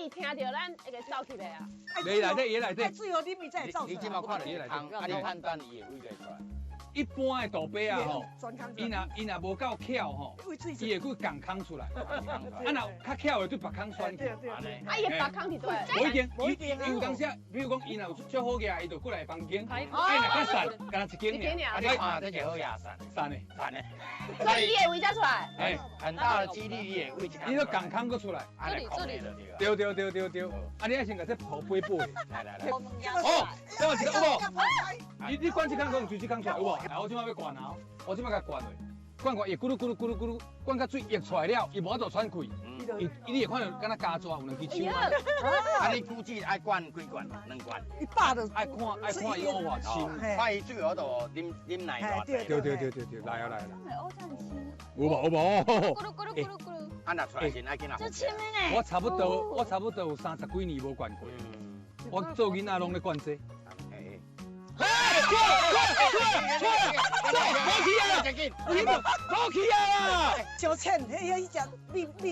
伊聽著咱會走去袂啊？你內底，伊內底。最後你咪才會走出來。你這馬看著空，啊你判斷伊會位出來。一般的杜爸啊吼，伊若無夠巧吼，伊會去仝空出來。啊若較巧的對別空選去。啊伊別空佇佗？無一定，無一定。伊有當時，比如講伊若有足好額，伊就過來房間。啊若較散，干焦一間爾。啊你看這是好額散，散的，散的。所以伊會位才出來。哎，很大的幾率伊會位一空。伊都仝空閣出來。這裡這裡。對對對對對。啊你愛先共這泡杯杯。來來來。哦，這嘛一個有無？你灌這空可能隨這空出來有無？來，我這擺欲灌啊！我這擺共灌落，灌灌會咕嚕咕嚕咕嚕咕嚕，灌到水溢出來了，伊無法度喘氣，伊你會看著敢若加蛇有兩支手。啊，你估計愛灌幾罐？兩罐。一百就愛看愛看伊烏偌深，看伊水有法度啉啉奶偌濟。對對對對對，來啊來啊。會烏這麼深？有無有無？咕嚕咕嚕咕嚕咕嚕。啊，若出來時愛緊啊。這深的呢？我差不多有30幾年無灌過，我做囡仔攏咧灌這。哎，出來出來出來，走，無去啊！無去啊！上淺，彼彼只米米。